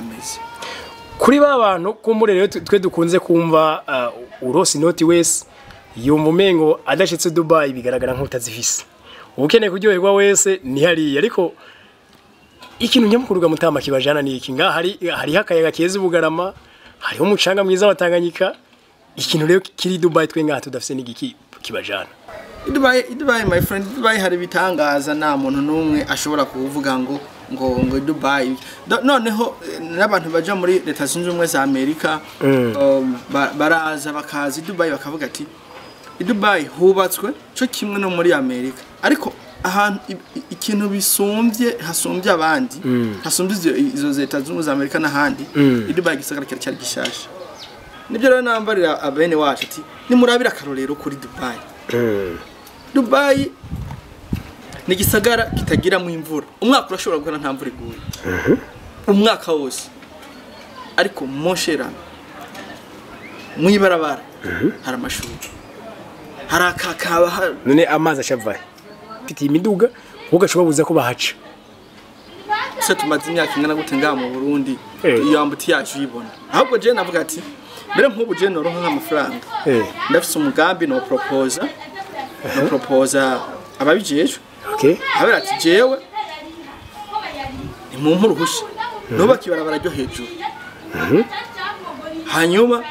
Hameze Kuri ba bantu kumbure rero twe dukunze kumva urose inoti wese yumva umengo adashitse Dubai bigaragara nk'utazifise. Ukeneye kuryoherwa wese ni hariya, ariko ikintu nyamukuru mutama kibajana ni iki? Ngaha hariho akayaga keza Bugarama, hariho umucanga mwiza wa Tanganyika. Ikintu rero kiri Dubai twe ngaha tudafise n'igiki kibajana? Dubai, my friend, Dubai hari bitangaza, nta muntu n'umwe ashobora kuvuga ngo Dubai. Noneho n'abantu baja muri Leta Zunze Ubumwe za Amerika baraza bakaza i Dubai bakavuga ati i Dubai hubatswe cyo kimwe no muri Amerika, ariko ahantu ikintu bisumbye hasumbye abandi, hasumbye izo Leta Zunze Ubumwe za Amerika n'ahandi, i Dubai igisagara cyari gishasha. Nibyo rero nambarira abene wacu ati nimurabira akarorero kuri Dubai. Dubai ni igisagara kitagiramo imvura. Umwaka urashobora guhera nta mvura iguye, umwaka wose, ariko moshera mwibarabara hari amashuri, hari akakaba. None amazi ashavaye mfite imiduga ugashobora buza ko bahaca. Se tumaze imyaka ingana gute ngaha mu Burundi iyo ambuti yacu uyibona? Ahubwo je navuga ati mbere nk'ubu je noronka nk'amafaranga, ndafise umugambi no proposa ababijejwe. Abera ati jewe nimumpe uruhusha nubaka ibarabara ryo hejuru, hanyuma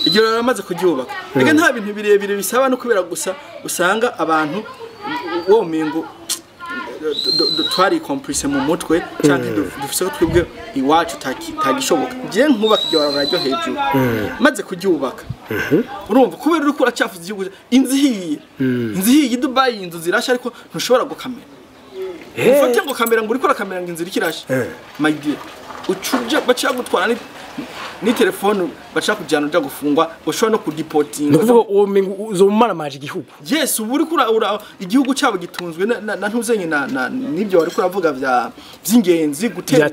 iryo ramaze kuryubaka. Reka nta bintu birebire bisaba, no kubera gusa usanga abantu wo mingo twari komplise mu mutwe canke dufise ko twebwe iwacu tagishoboka. Je nkubaka iryo barabara ryo hejuru, maze kuryubaka, urumva kubera uriko uracafuza igihugu, inzu ihiye Dubai inzu zirasha, ariko ntushobora gukamera. Ufate ngo kamera ngo uriko urakamera ngo inzu irikirasha, my dear, ucuje baca gutwara ni telefone, baca kujyana uja gufungwa, ushobora no kudipotinga. Nukuvuga uwo mengo uzomaramaje igihugu. Yes, ubu uriko igihugu cyabo gitunzwe na ntuzenye na nibyo wari kuravuga vya by'ingenzi gutembera,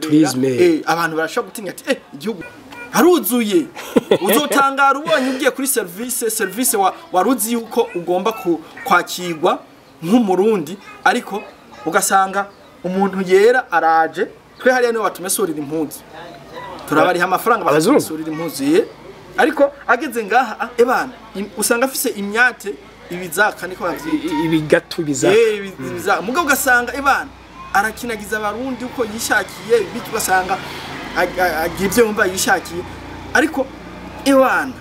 abantu barashobora gutinya ati igihugu haruzuye. Uzotangara ubonye ugiye kuri service waruzi yuko ugomba kwakirwa nk'umurundi, ariko ugasanga umuntu yera araje. Twe hariya niwe batumesurira impuzu, turabariha amafaranga batumesurira impuzu ye, ariko ageze ngaha ebana usanga afise imyate ibizaka, niko bavyita ibigatu bizaka, ibizaka. Mugabo ugasanga ebana arakinagiza abarundi uko yishakiye, bityo ugasanga agira ibyo yumva yishakiye, ariko ebana.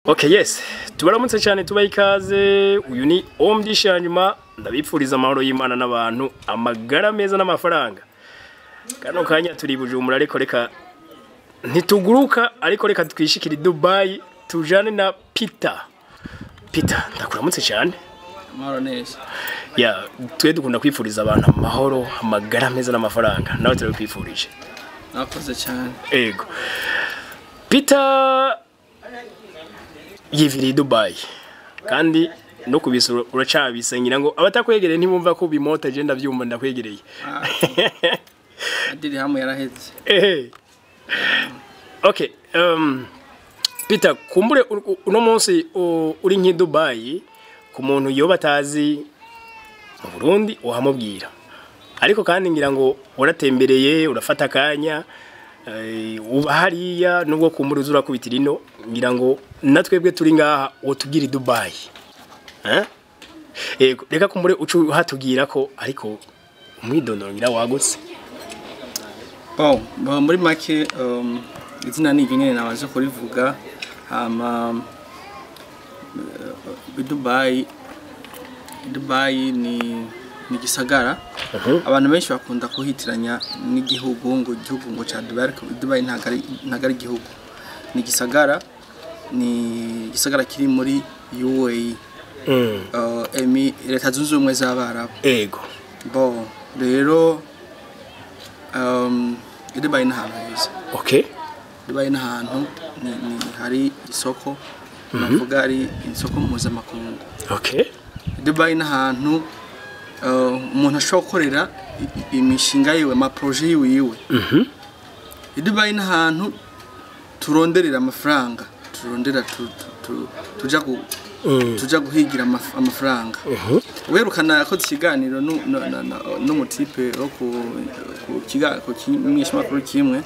Okay, yes, tubaramutse cyane, tubaye ikaze. Uyu ni Omdisha hanyuma ndabipfuriza amahoro y'Imana n'abantu, amagara meza n'amafaranga. Kano kanya turi Bujumbura, ariko reka ntituguruka, ariko reka twishikire Dubai tujane na Peter. Peter, ndakuramutse cyane. Amahoro neza. Ya, twe dukunda kwifuriza abantu amahoro, amagara meza n'amafaranga. Nawe turabikwifurije. Nakoze cyane. Ego. Peter yiviriye Dubai kandi no kubisura uracabise, ngira ngo abatakwegereye ntibumva ko bimota, je ndavyumva ndakwegereye. Adiri hamwe yaraheze. Okay, Peter, kumbure uno munsi uri nki Dubai, ku muntu yoba atazi mu Burundi uhamubwira, ariko kandi ngira ngo waratembereye, urafata akanya uba hariya, nubwo kumbure uzurakubitira ino, ngira ngo natwebwe turi ngaha wotubwira Dubai. Reka kumbure ucu hatubwira ko, ariko umwidondoro ngira wagutse. Bon, muri make izina ni nyene nabaje kurivuga, hama Dubai ni gisagara. Abantu benshi bakunda kuhitiranya n'igihugu, ngo igihugu ngo ca Dubai, ariko Dubai ntago ari igihugu, ni gisagara, ni gisagara kiri muri UAE, Leta Zunze Ubumwe z'Abarabu. Ego. Bon, rero Dubai ni ahantu heza. Okay. Dubai ni ahantu hari isoko, navuga ari isoko mpuzamakungu. Okay. Dubai ni ahantu umuntu ashobora gukorera imishinga yiwe, ama projet yiwe. Dubai ni ahantu turonderera amafaranga, turondera tuja Tuja guhigira amafaranga. Werukana yakoze ikiganiro n'umutipe wo ku kimenyeshamakuru kimwe,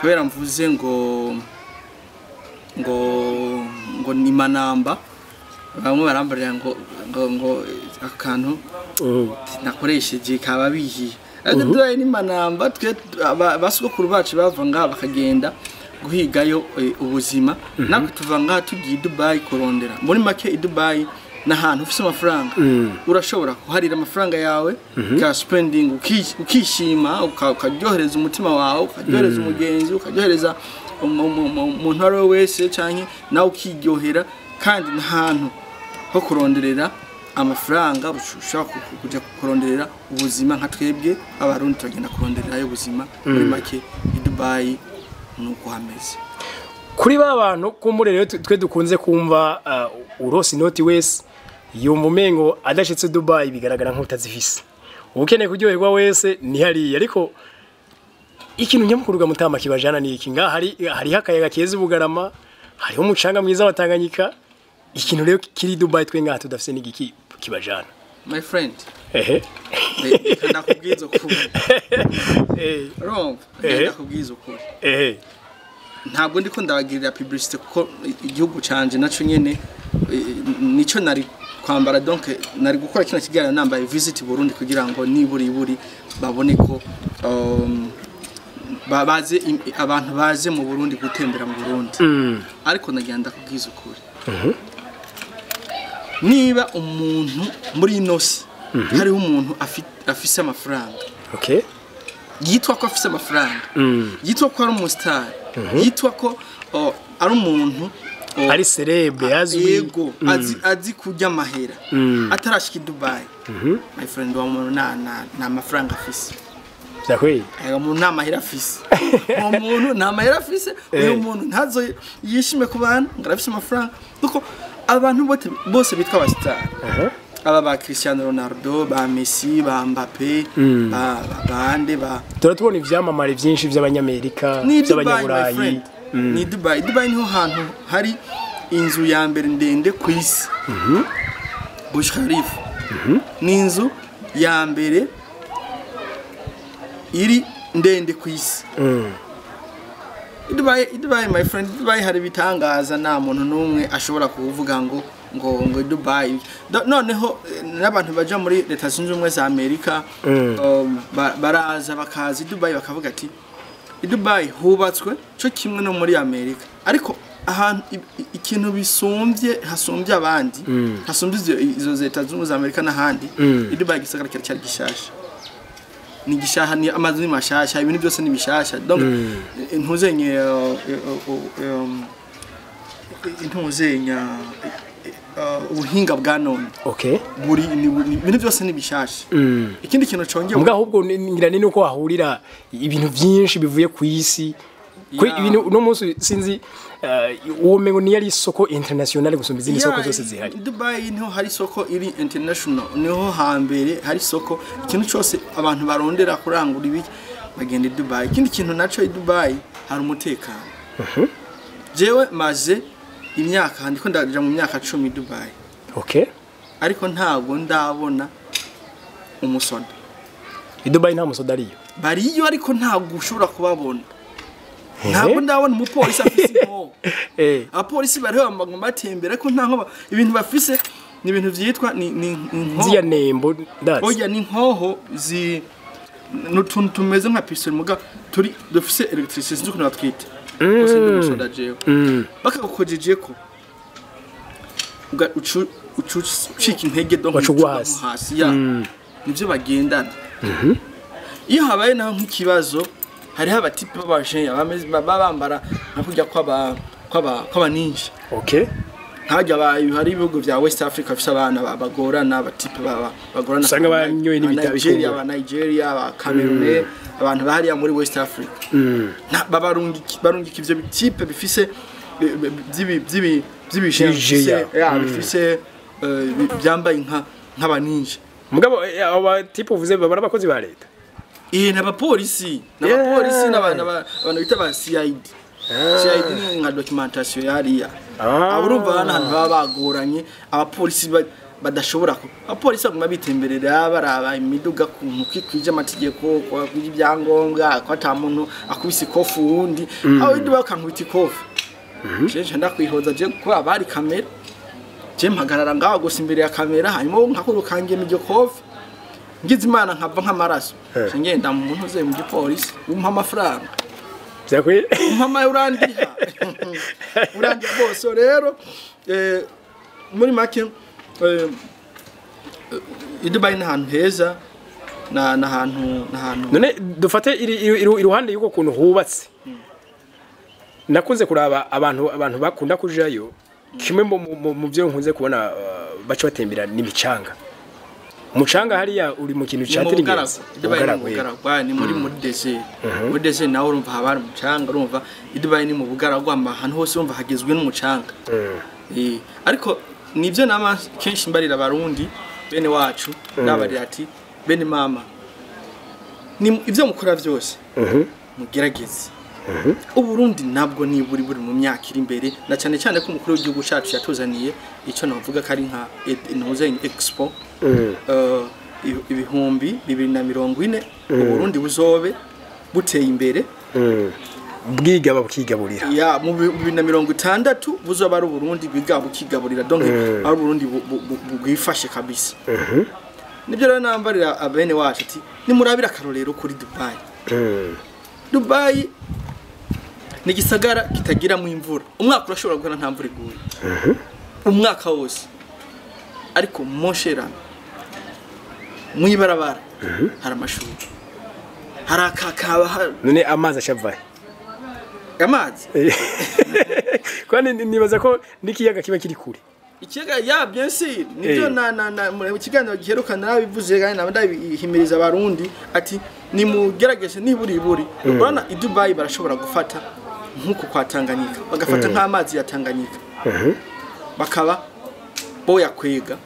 kubera mvuze ngo ni manamba, bamwe barambarira ngo akantu nakoresheje kaba bihiye. Ariko Dubai ni manamba. Twe basogokuru bacu bava ngaha bakagenda guhigayo ubuzima, natwe tuva ngaha tugiye i Dubai kurondera. Muri make, i Dubai n'ahantu ufise amafaranga urashobora kuharira amafaranga yawe ka spending, ukishima, ukaryohereza umutima wawe, ukaryohereza umugenzi, ukaryohereza umuntu uwo ari we wese, canke nawe ukiryohera. Kandi n'ahantu ho kuronderera amafaranga, ushobora kuja kuronderera ubuzima. Nka twebwe Abarundi turagenda kurondererayo ubuzima. Muri make, i Dubai nuko hameze. Kuri ba bantu kumbure rero twe dukunze kumva, urose inoti wese yumva umengo adashitse Dubai bigaragara nk'utazifise, ukeneye kuryoherwa wese ni hariya. Ariko ikintu nyamukuru mutama kibajana ni iki? Ngaha hariho akayaga keza ubugarama, hariho umucanga mwiza wa Tanganyika. Ikintu rero kiri Dubai twe ngaha tudafise ni igiki kibajana? My friend, ehe reka ndakubwiza ukuri. Urumva? Ndakubwiza ukuri. Ntabwo ndiko ndabagirira publicité, kuko igihugu canje naco nyene nico nari kwambara. Donc nari gukora kino kiganiro nambaye Visit Burundi, kugira ngo niburi iburi babone ko baze abantu baze mu Burundi gutembera mu Burundi. Ariko nagira ndakubwiza ukuri, niba umuntu muri ino si hariho umuntu afise amafaranga, yitwa ko afise amafaranga, yitwa ko ari umusitari, yitwa ko ari umuntu ari célèbre, azwi, yego, azi kurya amahera, atarashika i Dubai, my friend, wa muntu nta mafaranga afise. Vyakweli? Ayo muntu nta mahera afise, uwo muntu nta mahera afise. Uyu muntu ntazo yishime ku bantu ngo arafise amafaranga, kuko abantu bose bitwa abasitari, aba ba Cristiano Ronaldo, ba Messi, ba Mbappe, ba bande ba Turatubona ivyamamare vyinshi vy'Abanyamerika, Ni Dubai, my vy'Abanyaburayi. friend, ni Dubai. Dubai niho hantu hari inzu ya mbere ndende ku isi, Burj Khalifa. Ni inzu ya mbere iri ndende ku isi. Dubai, Dubai, my friend, Dubai hari ibitangaza. Nta muntu n'umwe ashobora kuvuga ngo Dubai. Noneho n'abantu baja muri Leta Zunze Ubumwe za Amerika, baraza bakaza i Dubai bakavuga ati i Dubai hubatswe cyo kimwe no muri Amerika, ariko ahantu ikintu bisumbye, hasumbye abandi, hasumbye izo Leta Zunze Ubumwe za Amerika n'ahandi, i Dubai igisagara cyari gishasha, ni gishaha, ni amazu ni mashasha, ibintu byose ni bishasha. Donc ntuzenye ntuzenya ubuhinga bwa none buri ibintu byose ni bishasha. Ikindi kintu congeye Mbwa ahubwo ngira ni nuko hahurira ibintu vyinshi bivuye ku isi. Ibintu uno munsi sinzi, uwo mengo ni yari isoko international gusumba izindi soko zose zihari. Dubai niho hari isoko iri international, niho hambere hari isoko. Ikintu cyose abantu barondera kurangura ibiki bagenda i Dubai. Ikindi kintu naco, i Dubai hari umutekano. Jewe maze imyaka, ndiko ndaja mu myaka 10 i Dubai, ariko ntabwo ndabona umusoda. I Dubai nta musoda ariyo? Bariyo, ariko ntabwo ushobora kubabona. Ntabwo ndabona umupolisi afise inkoho. Abapolisi bariho bagomba batembera, ariko nta nkoho. Ibintu bafise ni ibintu vyitwa ni inkoho. Ziya nembo ndazi. Oya, ni inkoho zi n'utuntu tumeze nka pistolet, muga turi dufise electricité, sinzi ukuntu batwita. Gusa ndi umusoda jewe, bakagukojejeko ucu ucika intege, donc Waca ugwa uca hasi. Hasi ya nivyo bagendana. Iyo habaye naho nk'ikibazo, hariho abatipe b'abajeya baba bambara nka kurya kw'aba ninja. Nkajya hari ibihugu vya West Africa bifise abana bagorana, abatipe bagorana. Usanga banyoye n'ibitabi. Nigeria, Kumbura. aba Nigeria, aba Cameroon, abantu bahariya muri West Africa. Barungika ivyo bitipe bifise vy'ibijeya, Vy'ibijeya. ya, bifise byambaye nk'abaninja. Mugabo aba type uvuze baba ari abakozi ba leta? Eh, n'abapolisi, n'abapolisi, abantu bita ba CID. CID ni nka documentation yariya. Aburumva ahantu baba bagoranye abapolisi badashobora abapolisi baguma bitemberera baraba imiduga kuntu kwije amategeko kwije ibyangombwa ko ata muntu akubise ikofu wundi aho iduba bakankubita ikofu. Je ndakwihoza je kuba bari kamera je mpagarara ngaho gusa imbere ya kamera hanyuma nkakurukangiye mu kofi ngize Imana nkava nk'amaraso ngenda mu muntu uze mu gipolisi umpa amafaranga byakwiye umpa urandiha urandiha bose. Rero muri make i Dubai ni ahantu heza na nahantu none dufate iruhande y'uko kuntu hubatse. Nakunze kuraba abantu bakunda kujayo kimwe mu byo nkunze kubona baca batembera n'imicanga. Umucanga hariya uri mu kintu cyatiri ingenzi. Bugaragwa ni muri desert. Muri desert naho urumva haba umucanga, urumva i Dubai ni mu bugaragwa ahantu hose urumva hagizwe n'umucanga. Ariko nivyo nama kenshi mbarira abarundi bene wacu nabarira ati bene mama ni ivyo mukora byose mugerageze. Uburundi nabwo ni buri mu myaka iri imbere na cyane cyane ko umukuru w'igihugu cyacu yatuzaniye icyo navuga ko ari nka Ntuzenye Expo 2040 Uburundi buzobe buteye imbere bwigaba bukigaburira ya mu 2060 buzoba ari Uburundi bwigaba bukigaburira, donc ari Uburundi bwifashe kabisa. Nibyo rero nambarira abene wacu ati nimurabira akarorero kuri Dubai. Dubai ni gisagara kitagira mu imvura. Umwaka urashobora guhera nta mvura iguye. Umwaka wose. Ariko monshera mu ibarabara hari amashuri. Hari akakaba none amazi ashavaye. Amazi? Kwani nibaza ko nikiyaga kiba kiri kure. Ikiyaga ya bien sûr nibyo na mu kiganiro giheruka narabivuze kandi ndabihimiriza abarundi ati nimugerageze niburi buri. Urabona i Dubai barashobora gufata nkuko kwa Tanganyika bagafata nk'amazi ya Tanganyika bakaba boya kwega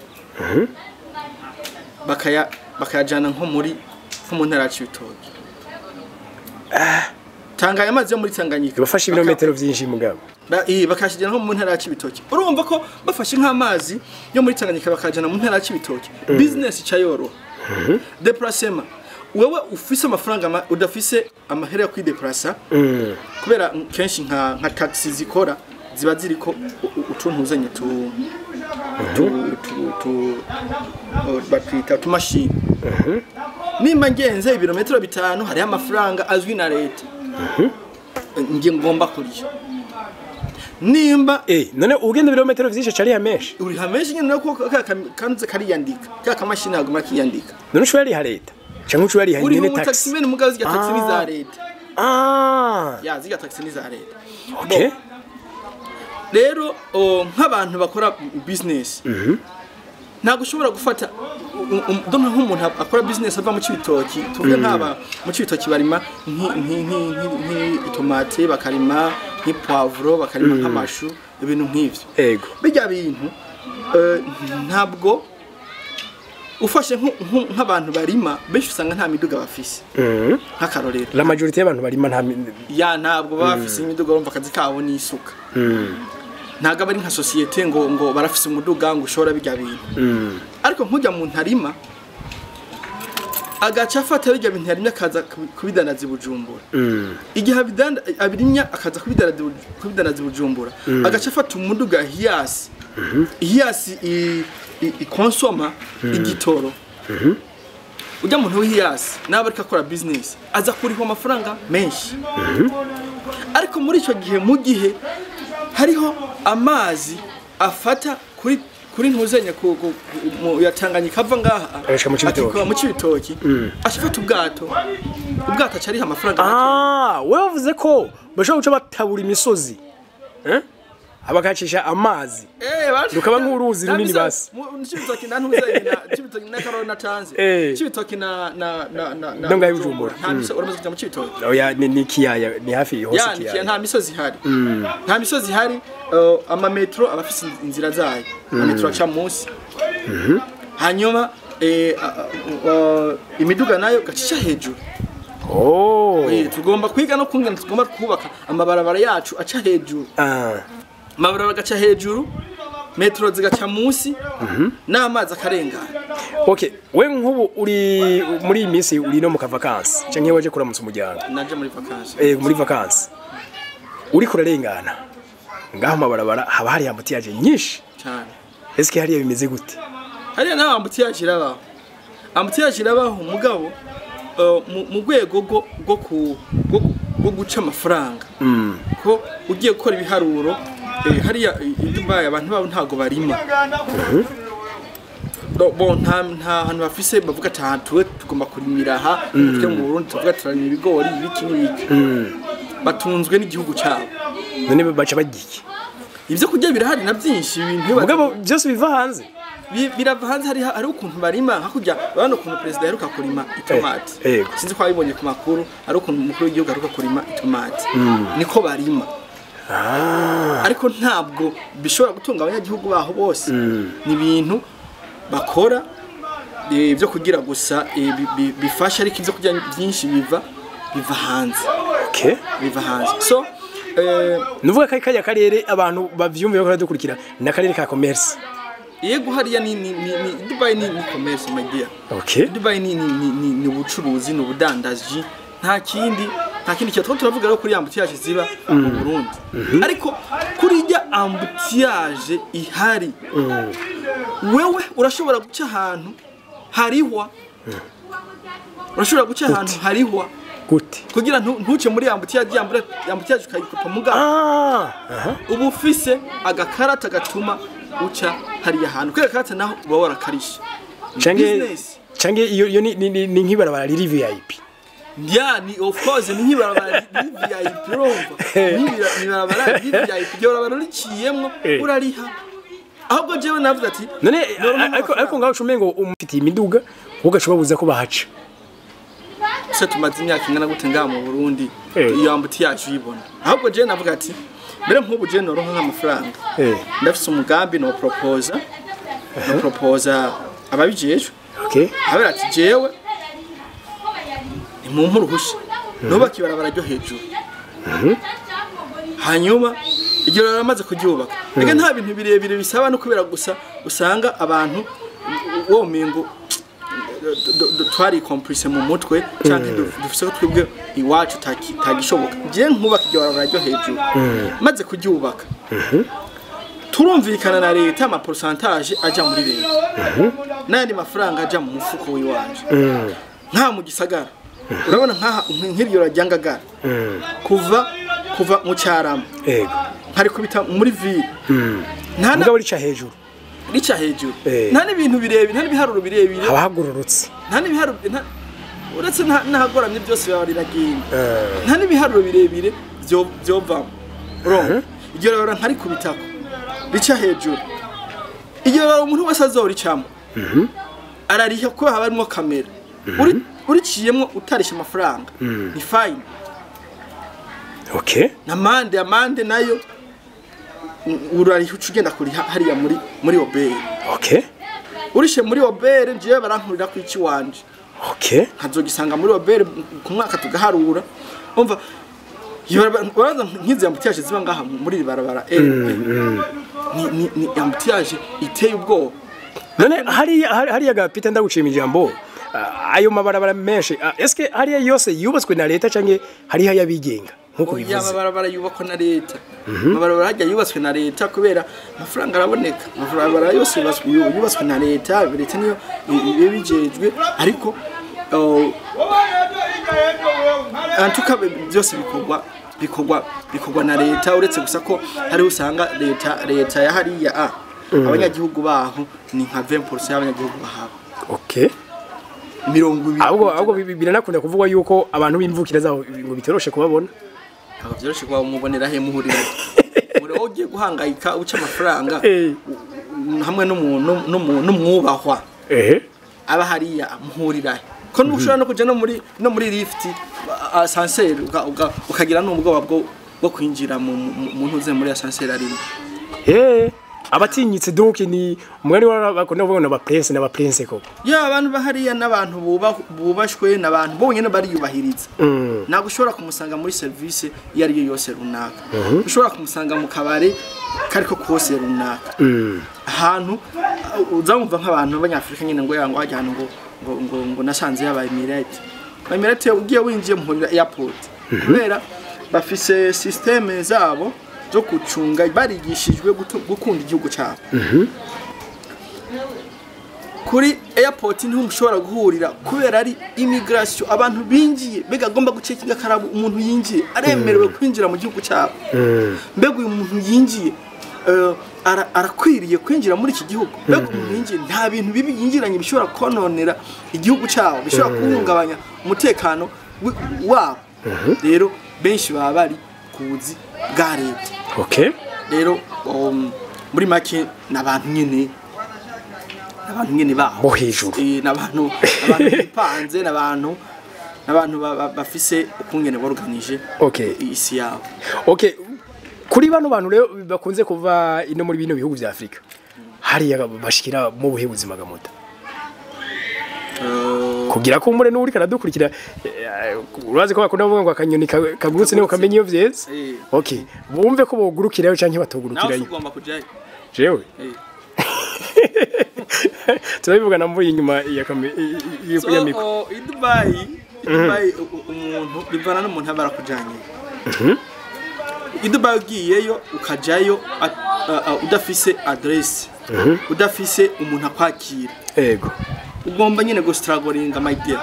bakayajana nko muri nko mu ntara ya Cibitoke. Tanganya amazi yo muri Tanganyika bafashe ibirometero byinshi mugabo bakashijana nko mu ntara ya Cibitoke. Urumva ko bafashe nk'amazi yo muri Tanganyika bakajana mu ntara ya Cibitoke, business icayoroha. Déplacement wewe ufise amafaranga udafise amahera yo kwideplasa kubera kenshi nka taxi zikora ziba ziriko utuntu uzanye tu batwita tumashini. Nimba ngenze ibirometero 5 hari amafaranga azwi na leta ngiye ngomba kurya. Nimba none ugenda ibirometero vyinshi cari hamenshi uri hamenshi nyene nako kanze kariyandika ka kamashini aguma kiyandika. None ushobora riha leta cyangwa ushobora riha nyene taxi? Uri taxi mugabo ziga taxi ni za leta. Ya ziga taxi ni za leta. Okay. Rero nk'abantu bakora business ntabwo ushobora gufata donc nk'umuntu akora business ava mu Cibitoki, tuvuge nk'aba mu Cibitoki barima nk'itomate bakarima nk'ipoivro bakarima nk'amashu ibintu nk'ivyo. Ego. Bijya bintu ntabwo ufashe nk'abantu barima benshi usanga nta miduga bafise. Nk'akarorero la majorité y'abantu barima nta ya ntabwo bafise imiduga, urumva akazi kabo ni isuka. Ntabwo bari nka societe ngo barafise umuduga ngo ushora bijya bintu. Ariko nkujya mu ntarima agaca afata bijya bintu yarimye akaza kubidanaza Bujumbura. Igihe abirimya akaza kubidanaza Bujumbura agaca afata umuduga Hiace. Hiace ikonsoma igitoro. Ujya muntu w'Hiace naba ariko akora business aza kuriho amafaranga menshi. Ariko muri ico gihe mu gihe hariho amazi afata kuri ntuzenya ku ya Tanganyika ava ngaha akikora mu Cibitoki ashafata ubwato acariha amafaranga make. Wewe uvuze ko bashobora guca batabura imisozi abakacisha amazi rukaba nk'uruzi runini basi Cibitoki na ntuzenya na Cibitoki na Karona tanze Cibitoki na na na na ndonga y'Bujumbura nta misozi uramaze kuja mu Cibitoki? Oya ni kiyaya ni hafi hose kiyaya nta misozi ihari. Nta misozi ihari, ama metro abafise inzira zayo, ama metro aca munsi. Hanyuma imiduga nayo gacica hejuru. Oh. Tugomba kwiga no kungena tugomba kubaka amabarabara yacu aca hejuru. Amabarabara agaca hejuru, metro zigaca munsi, n'amazi akarengana. Okay, we nk'ubu uri muri iyi minsi uri no mu kavakansi canke waje kuramutsa umuryango? Naje muri vacances. Muri vacances. Uri kurarengana ngaho mabarabara haba hari embouteillage nyinshi cyane. Eske hariya bimeze gute? Hariya naho embouteillage irabaho. Embouteillage irabaho mugabo mu rwego rwo guca amafaranga. Ko ugiye gukora ibiharuro, hariya i Dubai abantu babo ntago barima. Bon, nta hantu bafise bavuga ati aha tuwe tugomba kurimira aha, twe mu Burundi tuvuga turarima ibigori ibiki n'ibiki. Batunzwe n'igihugu cyabo. None baca bagiki? Ivyo kurya birahari na byinshi, ibintu mugabo byose biva hanze. Birava hanze. Hari ukuntu barima hakurya, urabona ukuntu perezida aheruka kurima itomati. Sinzi ko wabibonye ku makuru, hari ukuntu umukuru w'igihugu aheruka kurima itomati. Niko barima. Ariko ntabwo bishobora gutunga abanyagihugu baho bose. Ni ibintu bakora byo kugira gusa bifasha, ariko ibyo kurya byinshi biva hanze. Okay. Biva hanze. So nuvuga ko kajya karere abantu bavyumve ko dukurikira na karere ka commerce. Yego, hariya ni Dubai ni commerce, my dear. Okay. Dubai ni ubucuruzi, ni ubudandaji, nta kindi kintu. Turavuga rero kuri embouteillage ziba mu Burundi. Ariko kuri ijya embouteillage ihari, wewe urashobora guca ahantu harihwa. Urashobora guca ahantu harihwa gute? Kugira ntuce muri embouteillage, embouteillage ukayikupa mugabo. Ubu ufise agakarata gatuma uca hariya hantu. Kare karata naho uba warakarisha. Canke iyo ni nk'ibarabara riri VIP. Ya, ni of course ni nk'ibarabara riri VIP, urumva. Ni ibarabara riri VIP, iryo barabara riciyemwo urariha. Ahubwo jewe navuze ati none ariko ngaho ucumengo umufitiye imiduga ugashobora buza ko bahaca. Se tumaze imyaka ingana gute ngaha mu Burundi iyo embouteillage uyibona. Ahubwo jewe navuga ati mbere nk'ubu jewe noronka nk'amafaranga. Ndafise umugambi no proposa ababijejwe. Okay. Abera ati jewe nimumpe uruhusha nubaka ibarabara ryo hejuru. Hanyuma iryo barabara amaze kuryubaka. Ega nta bintu birebire bisaba no kubera gusa usanga abantu womengo twari complice mu mutwe canke dufise ko twebwe iwacu tagishoboka. Je nkubaka iryo barabara ryo hejuru. Maze kuryubaka. Turumvikana na leta ama pourcentage aja muri leta. N'ayandi mafaranga aja mu mufuko wiwanje. Nta mu gisagara. Urabona nkaha nk'iryo rajyangagara. Kuva mu Cyarama. Yego. Hari kubita muri ville. Nta mugabo rica hejuru. Rica hejuru. Nta n'ibintu birebire, nta n'ibiharuro birebire. Habahagururutse. Nta n'ibiharuro uretse ntahagoramye byose biba biragenda. Nta n'ibiharuro birebire byovamo. Urumva? Iryo barabara nkari kubitako. Rica hejuru. Iryo barabara umuntu wese azoricamo. Arariha kuko haba harimo kamera. Uriciyemwo utarisha amafaranga. Ni fine. Okay. Na amande nayo urariha ucugenda kuriha hariya muri Obere. Okay. Urishe muri Obere ngiye barankurira ku iki wanje. Okay. Nkazogisanga muri Obere ku mwaka tugaharura. Umva uraza nkizi embouteillage ziba ngaha muri barabara. Ni embouteillage iteye ubwoba. None hariya ga Peter ndagucima ijambo. Ayo mabarabara menshi eske hariya yose yubatswe na leta canke hariya yabigenga nkuko bivuze? Amabarabara yubakwa na leta. Amabarabara hajya yubatswe na leta kubera amafaranga araboneka. Amabarabara yose yubatswe na leta, leta niyo ibijejwe, ariko antuka byose bikorwa na leta, uretse gusa ko hari usanga leta ya hariya abanyagihugu baho ni nka 20% y'abanyagihugu bahaba. Okay. 20. Ahubwo biranakunda kuvugwa yuko abantu b'imvukira zaho ngo bitoroshe kubabona. Ntabwo byoroshe kuba umubonera he muhurira. Muri wowe ugiye guhangayika uca amafaranga hamwe n'umuntu n'umwubahwa. Aba hariya muhurira. Ko nushobora no kuja no muri lift ascenseur ukagira n'ubwoba bwo kwinjira mu ntuze muri ascenseur arimo. Abatinyitse donc ni umwari bakunda kuvuga ngo prince n'aba prince koko. Ya, abantu bahariya n'abantu bubashwe, n'abantu bonyene bariyubahiriza. Ntabwo ushobora kumusanga muri service iyo ari yo yose runaka, ushobora kumusanga mu kabare kariko kose runaka. Ahantu uzamumva nk'abantu b'abanyafurika nyine ngo yango hajya ahantu ngo nasanze yabaye Emirate. Emirate ugiye winjiye muhurira airport, kubera bafise système zabo zo gucunga, barigishijwe gukunda igihugu cyabo. Kuri airport niho mushobora guhurira, kubera ari immigration, abantu binjiye mbega agomba gucekinga karabu umuntu yinjiye aremerewe kwinjira mu gihugu cyabo, mbega uyu muntu yinjiye arakwiriye kwinjira muri iki gihugu, mbega umuntu yinjiye nta bintu bibi yinjiranye bishobora kononera igihugu cyabo, bishobora guhungabanya umutekano wabo. Rero benshi baba bari ku buzi bwa leta. Rero muri make n'abantu nyene baho Bo hejuru. N'abantu bipanze, n'abantu bafise ukungene borganije isi yabo. Okay, kuri bano bantu rero bakunze kuva ino muri bino bihugu vya Afrika, hariya bashikira mu buhe buzima gamuta? Kugira ko umure n'uri karadukurikira, urazi ko bakunda kuvuga ngo akanyoni kagurutse niho kamenya iyo vyeze. Okay, bumve ko bogurukirayo canke Nawe batogurukirayo. Ugomba kujayo? Jewe turabivugana mvuye inyuma ya So, ya micro. Oh, i Dubai umuntu bivana n'umuntu aba arakujanye. I Dubai ugiyeyo ukajayo udafise adresse, udafise umuntu akwakira, ugomba nyine gustrugglinga, my dear.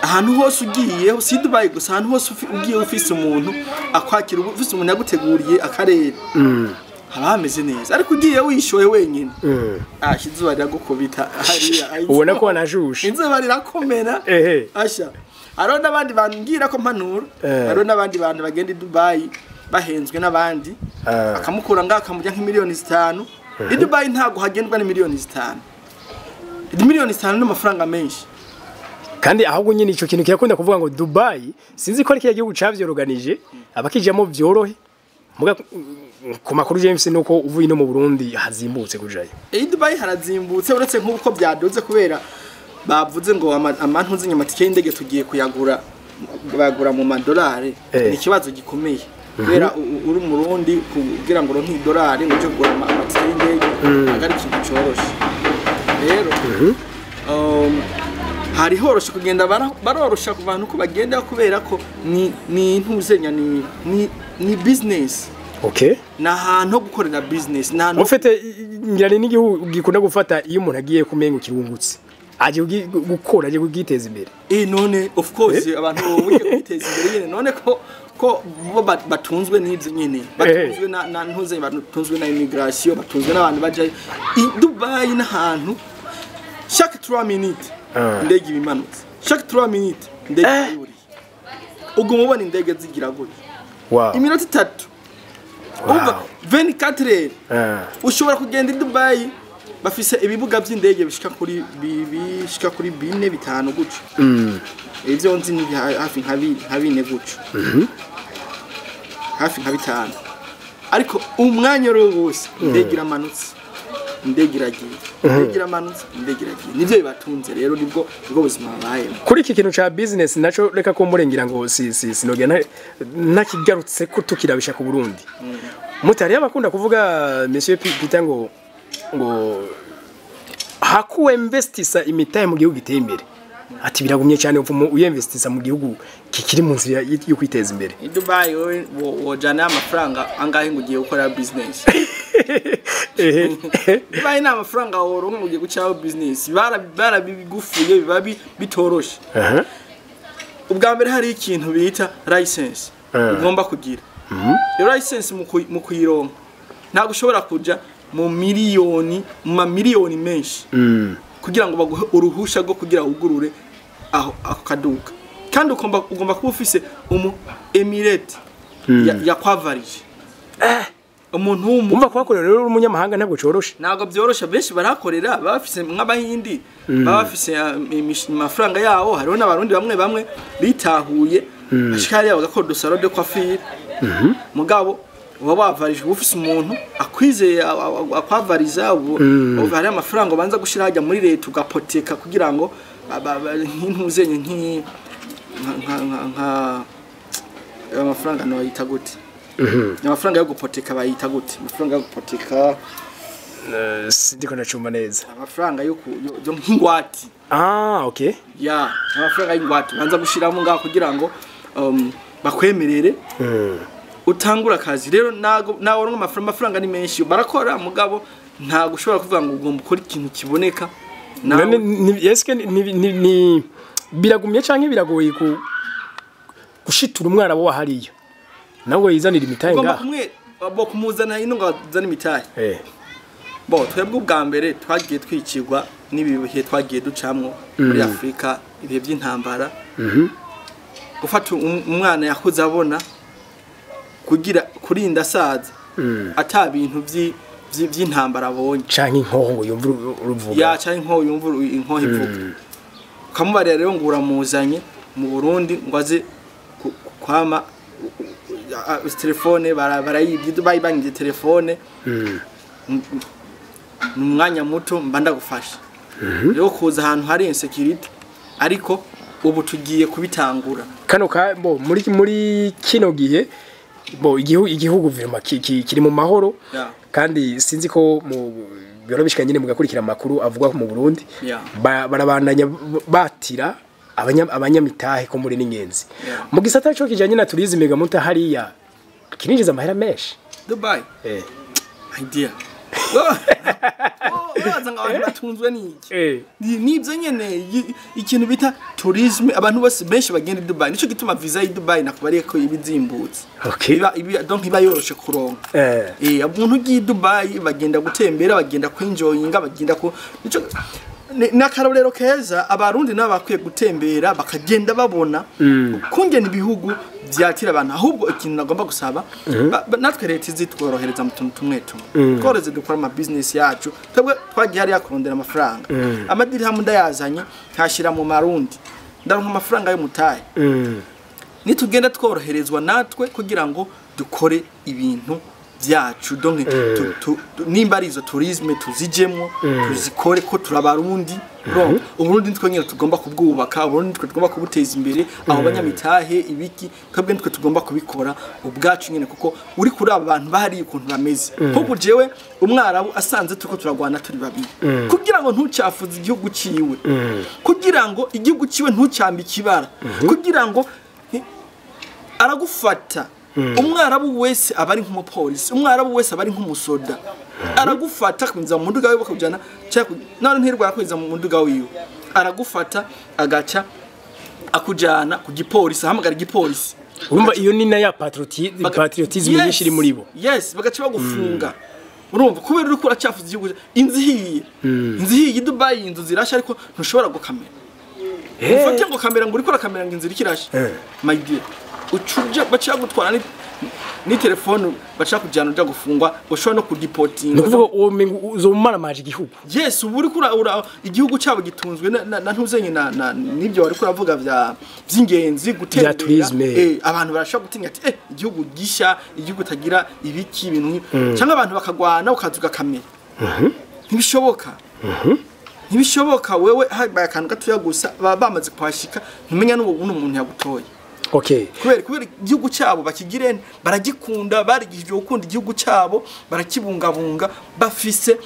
Ahantu hose ugiye, si Dubai gusa, ahantu hose ugiye ufise umuntu akwakira, ufise umuntu yaguteguriye akarere, haba hameze neza. Ariko ugiye wishoye wenyine, ah, izuba riragukubita hariya. Ubona ko wanajushe. Izuba rirakomera. Asha, hariho n'abandi bantu ngira ko mpanura. Hariho n'abandi bantu bagenda i Dubai bahenzwe n'abandi, akamukura ngaho akamujya nk'imiliyoni 5. I Dubai ntabwo hagendwa n'imiliyoni 5. Miliyoni 5 n'amafaranga menshi. Kandi ahubwo nyine ico kintu kirakunda kuvuga ngo Dubai, sinzi ko ari kiya gihugu cavyoroganije abakijamo vyorohe, muga ku makuru James nuko uvuye no mu Burundi hazimbutse kujayo. I Dubai harazimbutse, uretse nk'uko byaduze kubera bavuze ngo amantuzi amatike y'indege tugiye kuyagura, bayagura mu madolari. Ni ikibazo gikomeye kubera uri umurundi kugira ngo uronke idolari ngo uje kugura amatike y'indege ntabwo ari ikintu coroshe. Rero hari horoshe kugenda, barorosha ku bantu ko bagenda kubera ko ni intuzenya, ni business. Ni ahantu ho gukorera business, ni ahantu. Ufite ngira ni n'igihugu gikunda gufata iyo umuntu agiye kumenga kirungutse aje gukora, aje kugiteza imbere. None of course abantu bugiye kwiteza imbere nyene, none ko bo batunzwe n'ivyo nyene, batunzwe na ntuze, batunzwe na immigration, batunzwe n'abantu bajayo. I Dubai n'ahantu chaque 3 minutes indege ibimanutse, chaque 3 minutes indege yuriye, uguma ubona indege zigira gutya. Iminota 3, umva, 24 heures. Ushobora kugenda i Dubai, bafise ibibuga by'indege bishika kuri bine, bitanu gutyo. Ivyo nzi ni hafi nka bine gutyo, hafi nka bitanu. Ariko umwanya rero wose indege iramanutse, indege iragiye, indege iramanutse, indege iragiye. Nivyo bibatunze rero, nibwo buzima babayemo. Kuri iki kintu ca business naco, reka ko murengera ngo si sinogera ntakigarutse ko tukirabisha ku Burundi. Mutari abakunda kuvuga, Monsieur Peter, ngo hakuwe investisa imitahe mu gihugu giteye imbere, ati biragumye cyane upfumu uyinvestisa mu gihugu kikiri mu nzira yo kwiteza imbere. I Dubai wowe wojana amafaranga angahe ngo ugiye gukora business? Dubai nta mafaranga woronka ngo ugiye gucaho business. Barabigufuye, biba bitoroshe. Ubwa mbere hari ikintu bita license ugomba kugira. Iyo license mu kuyironka ntabwo ushobora kuja mu miliyoni, mu mamiliyoni menshi kugira ngo baguhe uruhusha rwo kugira wugurure aho ako kaduka. Kandi ugomba kuba ufise umu emirate yakwavarije, umuntu w'umu Umva, kuhakorera rero uri umunyamahanga ntabwo coroshe. Ntabwo byoroshe. Benshi barahakorera baba bafise, nk'abahindi baba bafise amafaranga yabo. Hariho n'abarundi bamwe bamwe bitahuye bashika hariya bagakora udu salon de coiffure, mugabo Uba wavarijwe, ufise umuntu akwizeye akwavariza. Ubu hari amafaranga ubanza gushira hajya muri leta, ugapoteka kugira ngo nk'intuzenye nka amafaranga no bayita gute? Amafaranga yo gupoteka bayita gute? Amafaranga yo gupoteka? Sindiko ndacumba neza. Amafaranga yo nk'ingwati. Ah, okay. Ya, amafaranga y'ingwate ubanza gushiramo ngaho kugira ngo bakwemerere utangura akazi. Rero nago nawe uronka amafaranga ni menshi, barakora, mugabo ntago ushobora kuvuga ngo ugomba ukora ikintu kiboneka. None eske ni biragumye canke biragoye ku gushitura umwana wo hariya nawe yizanira imitahe ugomba ngaha? Kumwe bo kumuzana ino ngo azane imitahe. Bo twebwe ubwa mbere twagiye twikirwa n'ibi bihe twagiye ducamwo muri Afurika, ibihe by'intambara. Gufata umwana yakuze abona kugira kurinda asaza ata bintu vy'intambara abonye, canke inkoho ngo yumve uruvuga. Ya, canke inkoho yumva inkoho ivuga, ukamubarira rero ngo uramuzanye mu Burundi ngo aze kwama telefone barayibye, bayibangije telefone, ni umwanya muto mba ndagufasha rero kuza ahantu hari insecurity. Ariko ubu tugiye kubitangura. Kano ka bo muri kino gihe bo igihugu viruma kiri mu mahoro. Kandi sinzi ko mu biro bishika nyine mugakurikira amakuru avuga mu Burundi. Barabandanya batira abanyamitahe ko muri n'ingenzi mu gisata cyo kijanye na tourisme gamuta hariya kininjiza amahera menshi. Dubai? Idea uraza ngo abantu batunzwe n'iki? Nibyo nyene, ikintu bita tourisme, abantu bose benshi bagenda i Dubai, nico gituma visa y'i Dubai nakubariye ko ibizimbutse. Iba donc iba yoroshe kuronka. Umuntu ugiye i Dubai bagenda gutembera, bagenda kwinjoyinga, bagenda ku nico n'akarorero keza. Abarundi nabo bakwiye gutembera, bakagenda babona kungena ibihugu vyatira abantu. Ahubwo ikintu nagomba gusaba, natwe leta izitworohereza mu tuntu tumwe tumwe, tworoze dukora ama business yacu. Twebwe twagiye hariya kurondera amafaranga, amadirihamu ndayazanye nkashira mu marundi, ndaronka amafaranga y'umutahe. Nitugenda tworoherezwa natwe kugira ngo dukore ibintu byacu, donc nimba ari izo tourisme tuzijemwo, tuzikore ko turabarundi. Urumva, Uburundi nitwe nyine tugomba kubwubaka, Uburundi nitwe tugomba kubuteza imbere. Abo banyamitahe ibiki, twebwe nitwe tugomba kubikora ubwacu nyine, kuko uri kuri aba bantu bahari ukuntu bameze. Nkubu jewe umwarabu asanze turiko turagwana turi babiri, kugira ngo ntucafuze igihugu ciwe, kugira ngo igihugu ciwe ntucyambe ikibara, kugira ngo aragufata. Umwarabu wese aba ari nk'umupolisi, umwarabu wese aba ari nk'umusoda, aragufata akwinjiza mu muduga wiwe bakujyana, none ntirwara kwinjiza mu muduga wiwe, aragufata agaca akujyana ku gipolisi, ahamagara igipolisi. Urumva iyo ni na ya patriotisme nyinshi iri muri bo. Yes, bagaca bagufunga. Urumva, kubera uriko uracafuza igihugu. Inzu ihiye, inzu ihiye i Dubai, inzu zirasha, ariko ntushobora gukamera. Ufate ngo kamera, ngo uriko urakamera ngo inzu iriko irasha. My dear, ucuja baca gutwara ni telefone, baca kujyana uja gufungwa, ushobora no Ni kudipotinga. ukuvuga uwo mengo uzomaramaje igihugu. Yes, ubu uriko igihugu cyabo gitunzwe na ntuzenye na nibyo wari kuravuga vya by'ingenzi, gutembera. Tourisme. Abantu barashobora gutinya ati igihugu gisha, igihugu tagira ibiki, ibintu cyangwa abantu bakagwana, ukaza ugakamera. Ntibishoboka, ntibishoboka. Wewe habaye akantu gatoya gusa, baba bamaze kuhashika, ntumenya n'ubu umuntu yagutoye. Kubera igihugu cyabo bakigirene, baragikunda, barigishijwe gukunda igihugu cyabo, barakibungabunga, bafise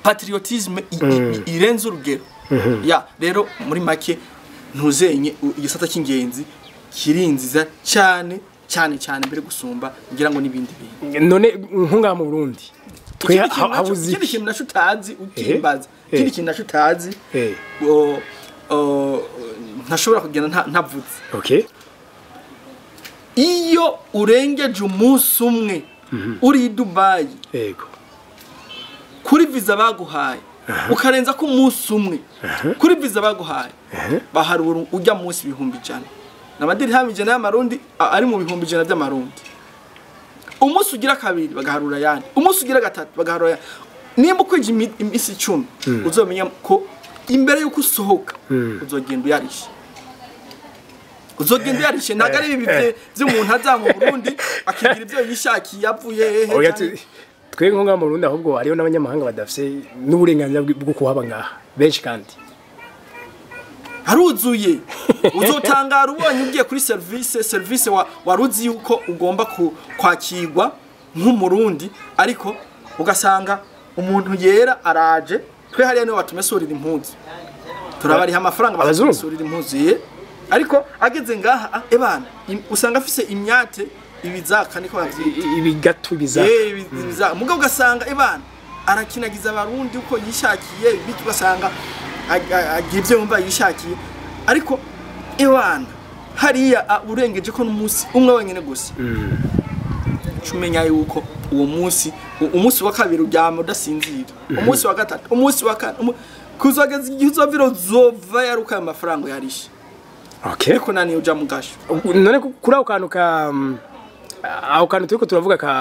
patriotisme irenze urugero. Ya, rero muri make ntuzenye igisata cy'ingenzi kirinziza cyane cyane cyane mbere gusumba ngira ngo n'ibindi bintu. None nkunga mu Burundi twe Ikindi kintu habuze ikindi iki? Kintu naco utazi ukimbaza, ikindi kintu naco utazi, ntashobora kugenda ntavuze. Iyo urengeje umunsi umwe uri i Dubai kuri visa baguhaye, ukarenza ko umunsi umwe kuri visa baguhaye, baharura ujya munsi 100,000 n'amadirihami 100 y'amarundi, ari mu 100,000 by'amarundi. Umunsi ugira kabiri bagaharura ayandi, umunsi ugira gatatu bagaharura ayandi. Nimba ukwije iminsi 10, uzomenya ko imbere y'uko usohoka uzogenda uyarisha. Uzogenda uyarishe, ntabwo ari ibi vy'umuntu aza mu Burundi akigira ivyo yishakiye avuye hehe. Oya, twe nko ngaha mu Burundi, ahubwo hariho n'abanyamahanga badafise n'uburenganzira bwo kuhaba ngaha benshi kandi. Haruzuye. Uzotangara ubonye ugiye kuri service waruzi yuko ugomba kwakirwa nk'umurundi, ariko ugasanga umuntu yera araje. Twe hariya niwe batumesurira impuzu, turabariha amafaranga, Abazungu? Batumesurira impuzu ye, ariko ageze ngaha, ebana, usanga afise imyate, ibizaka niko bavyita. Ibigatu bizaka. Ibizaka. Mugabo ugasanga ebana arakinagiza abarundi uko yishakiye, bityo ugasanga agira ibyo yumva yishakiye. Ariko ebana hariya, urengeje ko n'umunsi umwe wenyine gusa, umenya yuko uwo munsi, umunsi wa kabiri uryama udasinzira, umunsi wa gatatu, umunsi wa kane, kuzageza igihe uzovira, uzova yaruka ayo mafaranga yarishe. Ariko nani uja mu gasho. None kuri ako kantu ka ako kantu turiko turavuga ka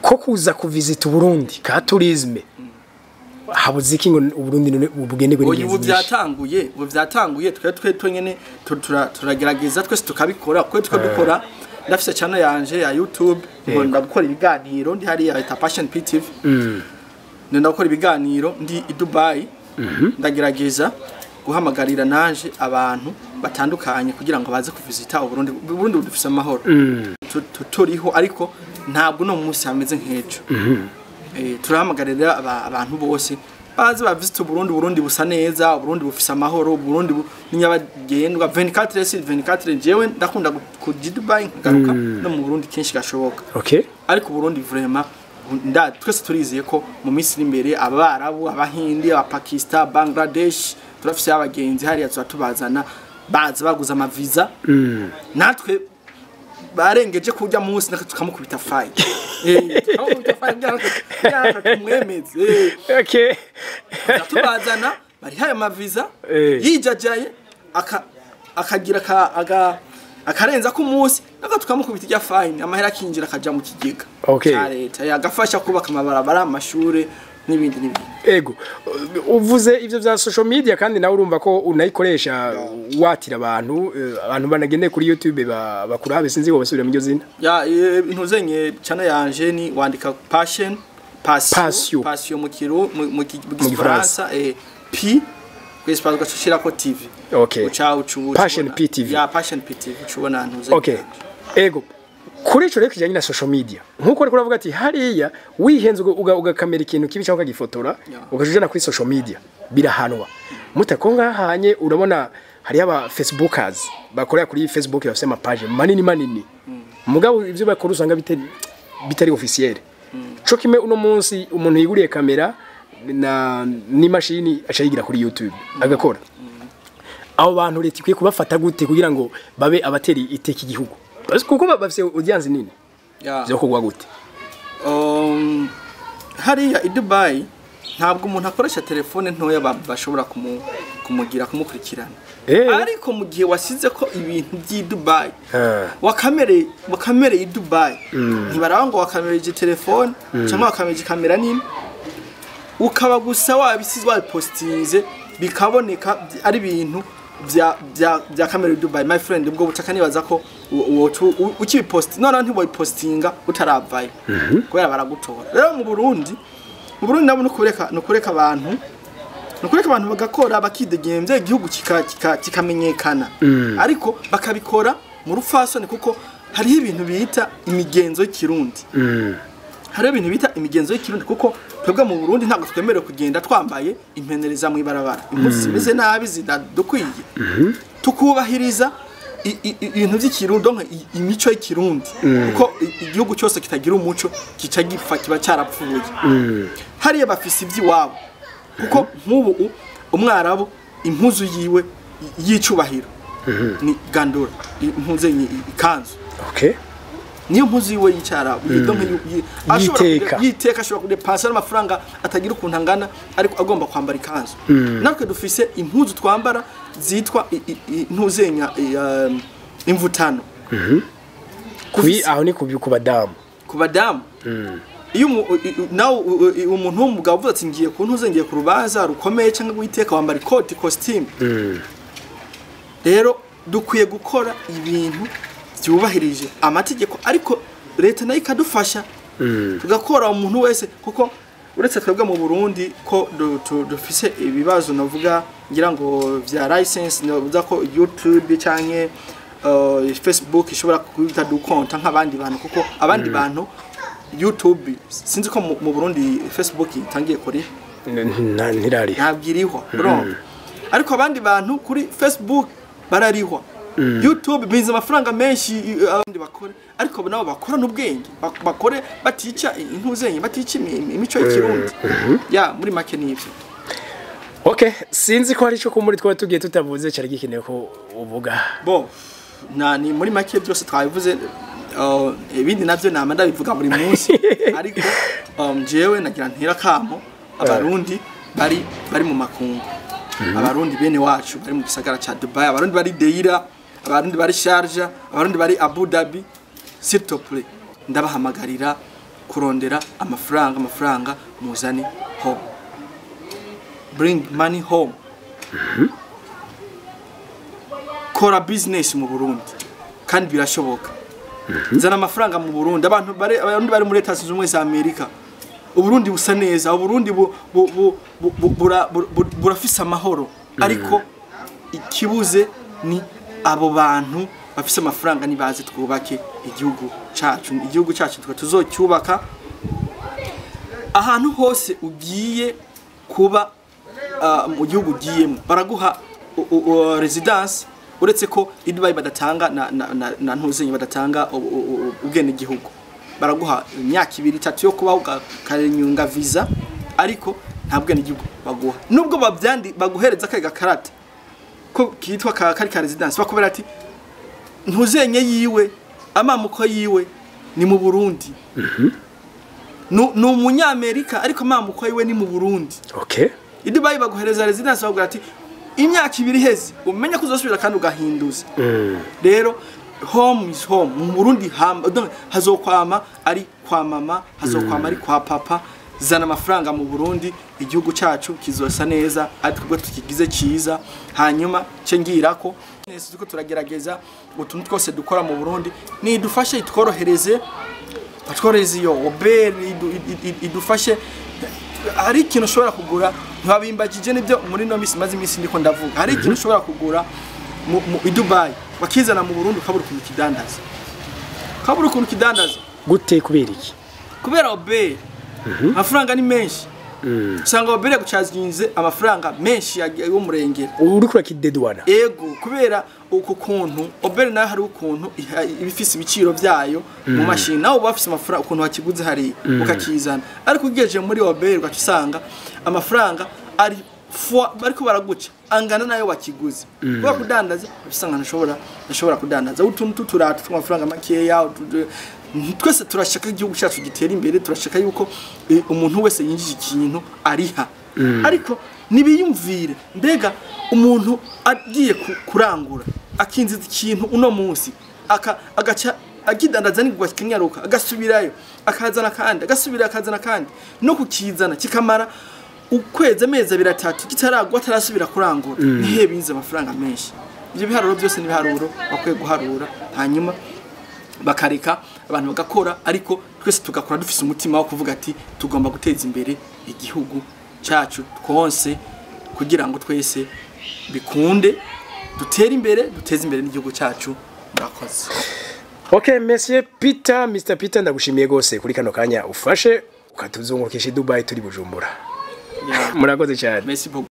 ko kuza kuvisita Uburundi ka tourisme, habuze iki ngo Uburundi none bugenderwe Oya, ubu n'ingenzi nyinshi? Byatanguye, ubu byatanguye. Twe twenyene turagerageza twese tukabikora, kuko twe dukora. Ndafise channel yanje ya YouTube, nkunda gukora ibiganiro ndi hariya, yita Passion PTV. Ndenda gukora ibiganiro ndi i Dubai. Ndagerageza guhamagarira nanje abantu batandukanye kugira ngo baze kuvisita Uburundi. Uburundi budufise amahoro. Turiho, ariko ntabwo no munsi hameze nk'ejo. Turahamagarira abantu bose baze bavisite Uburundi. Uburundi busa neza, Uburundi bufise amahoro, Uburundi ni nyabagendwa 24 sur 24. Jewe ndakunda kuja i Dubai, nkagaruka no mu Burundi kenshi gashoboka. Ariko Uburundi vraiment nda twese turizeye ko mu minsi iri imbere abarabu, abahindi, abapakistan, Bangladesh, turafise abagenzi hariya, tuba tubazana, baza baguze amaviza. Natwe barengeje kurya munsi natwe tukamukubita fine, tukamukubita fine kugira ngo tumwemeze. Tubazana barihaye amaviza, yijajaye akagira akarenza ku munsi, nako tukamukubita irya fine, amahera akinjira akaja mu kigega ca leta, agafasha kubaka amabarabara, amashure n'ibindi n'ibindi. Ego, uvuze ivyo vya social media, kandi nawe urumva ko unayikoresha watira abantu, abantu banagendeye kuri YouTube bakurabe, sinzi ngo basubira mu ryo zina. Ya, intuzenye channel yanje ni wandika Passion, Passion. Passion. Passion mu kiru mu Gifaransa, P kwespace, ugashirako TV. Uca ucu Passion PTV. Ya, Passion PTV, ucubona ntuzenye. Okay. Ego. Kuri ico rero kijanye na social media, nkuko uriko uravuga ati hariya wihenze ugakamera ikintu kibi cyangwa ukagifotora, ukajujana kuri social media, birahanwa. Mutako ngahanye urabona hariyo aba Facebookers bakorera kuri Facebook, bafise ama page manini manini. Mugabo ivyo bakora usanga bitari officiel. Co kimwe uno munsi umuntu yiguriye kamera na n'imashini aca yigira kuri YouTube agakora. Abo bantu leta ikwiye kubafata gute kugira ngo babe abateri iteka igihugu? Kuko bafise audience nini. Vyo kugwa gute? Hariya i Dubai ntabwo umuntu akoresha telefone ntoya bashobora kumugira kumukurikirana. Ariko mu gihe wasize ko ibintu by'i Dubai, wakamereye i Dubai, ntibaraba ngo wakamereje telefone cyangwa wakamereje kamera nini, ukaba gusa wabisize, wabipostinze, bikaboneka ari ibintu vya kamera i Dubai, my friend, ubwo butaka nibaza ko ukibiposti none ntiwobipostinga utaravayo, kubera baragutora. Rero mu Burundi nabo nukureka abantu bagakora bakidegemvya, igihugu kikamenyekana, ariko bakabikora mu rupfasoni, kuko hariho ibintu bita imigenzo y'ikirundi. Hariho ibintu bita imigenzo y'ikirundi, kuko twebwe mu Burundi ntabwo twemerewe kugenda twambaye impenereza mu ibarabara, impuzu zimeze nabi, zidadukwiye. Tukubahiriza ibintu by'ikirundi, donc imico y'ikirundi, kuko igihugu cyose kitagira umuco kica gipfa, kiba cyarapfuye. Hariya bafise iby'iwabo, kuko nk'ubu umwarabu impuzu yiwe y'icubahiro ni gandura, impuzu ikanzu. Niyo mpuzu yiwe y'icyarabu, donc ashobora Yiteka. Yiteka, ashobora kudepansa n'amafaranga atagira ukuntu angana, ariko agomba kwambara ikanzu. Natwe dufise impuzu twambara zitwa ntuzenya imvutano. Kuri aho ni ku badamu. Ku badamu. Iyo nawe umuntu w'umugabo uvuze ati ngiye ku ntuze, ngiye ku rubanza rukomeye cyangwa guiteka, wambara ikoti, costume. Rero dukwiye gukora ibintu byubahirije amategeko, ariko leta nayo ikadufasha, tugakora umuntu wese, kuko uretse twebwe mu Burundi ko dufise ibibazo, navuga ngira ngo vya license, navuga ko YouTube canke Facebook ishobora kuba dukonta nk'abandi bantu, kuko abandi bantu YouTube sinzi ko mu Burundi Facebook itangiye kuri Ntirariha. Ntabwo irihwa, urumva? Ariko abandi bantu kuri Facebook bararihwa, YouTube binze amafaranga menshi. Abandi bakore, ariko nabo bakora n'ubwenge, bakore batica intuzenye, batica imico y'ikirundi. Ya, muri make nivyo. Okay, sinzi ko hari ico kumuri twaba tugiye tutavuze cyari gikeneye ko uvuga. Bo na ni muri make byose twabivuze. Ibindi navyo nama ndabivuga buri munsi, ariko jewe nagira ntera kamo abarundi bari mu makungu, abarundi bene wacu bari mu gisagara ca Dubai, abarundi bari Deira, abarundi bari Sharjah, abarundi bari Abu Dhabi, s'il te plaît, ndabahamagarira kurondera amafaranga, amafaranga muzane home, bring money home, kora business mu Burundi kandi birashoboka. Zana amafaranga mu Burundi. Abantu bari, abarundi bari muri Leta Zunze Ubumwe za Amerika, Uburundi busa neza, Uburundi bu, bu, bu, bu, bu, bura- bu, bu, burafise amahoro, ariko ikibuze ni abo bantu bafise amafaranga. Nibaze twubake igihugu cacu. Igihugu cacu twe tuzocyubaka. Ahantu hose ugiye kuba, mu gihugu ugiyemo baraguha residence, uretse ko i Dubai badatanga na ntuzenye, badatanga ubwenegihugu. Baraguha imyaka 2, 3 yo kubaho, ukarenyunga visa, ariko nta bwenegihugu baguha, nubwo babyandi baguhereza kari gakarata ko kitwa ka kari ka residence, bakubera ati ntuzenye yiwe, amamuko yiwe ni mu Burundi. Ni umunyamerika, ariko amamuko yiwe ni mu Burundi. I Dubai baguhereza residence, bakubwira ati imyaka 2 iheze umenye ko uzosubira kandi ugahinduza. Rero home is home. Mu Burundi donc hazokwama ari kwa mama, hazokwama ari kwa papa. Zana amafaranga mu Burundi, igihugu cacu kizosa neza ari twebwe tukigize ciza. Hanyuma ce ngirako nese turiko turagerageza utuntu twose dukora mu Burundi, nidufashe, itworohereze, batworohereze iyo OBR, idufashe. Hari ikintu ushobora kugura, ntibabimbagije nibyo muri no misi maze iminsi ndiko ndavuga, hari ikintu ushobora kugura mu i Dubai wakizana mu Burundi ukabura ukuntu kidandaza, ukabura ukuntu kidandaza. Gute? Kubera iki? Kubera OBR amafaranga ni menshi, usanga OBR yagucazinze amafaranga menshi y'umurengera. Uriko urakidedwana. Ego, kubera uko kuntu OBR nayo hari ukuntu iba ifise ibiciro byayo mu mashini, nawe uba ufise amafaranga ukuntu wakiguze hariya ukakizana, ariko ugejeje muri OBR ugaca usanga amafaranga ari fois bariko baraguca angana nayo wakiguze. Kubera kudandaza usanga ntashobora kudandaza utuntu tuturato tw'amafaranga makeya. Twese turashaka igihugu cyacu gitera imbere, turashaka yuko umuntu wese yinjije ikintu ariha, ariko nibiyumvire, mbega umuntu agiye kurangura akinziza ikintu uno munsi, agaca agidandaza nigwa kikanyaruka, agasubirayo akazana kandi, agasubira akazana kandi, no kukizana kikamara ukwezi, amezi 2, 3 kitaragwa, atarasubira kurangura, nihe binze amafaranga menshi? Ibyo biharuro byose ni ibiharuro bakwiye guharura, hanyuma bakareka abantu bagakora, ariko twese tugakora dufise umutima wo kuvuga ati tugomba guteza imbere igihugu cyacu twonse, kugira ngo twese bikunde dutere imbere, duteze imbere n'igihugu cyacu. Murakoze. Okay, Monsieur Peter, Mr Peter, ndagushimiye gose kuri kano kanya ufashe ukatuzungurukisha i Dubai turi Bujumbura. Murakoze cyane. Merci beaucoup.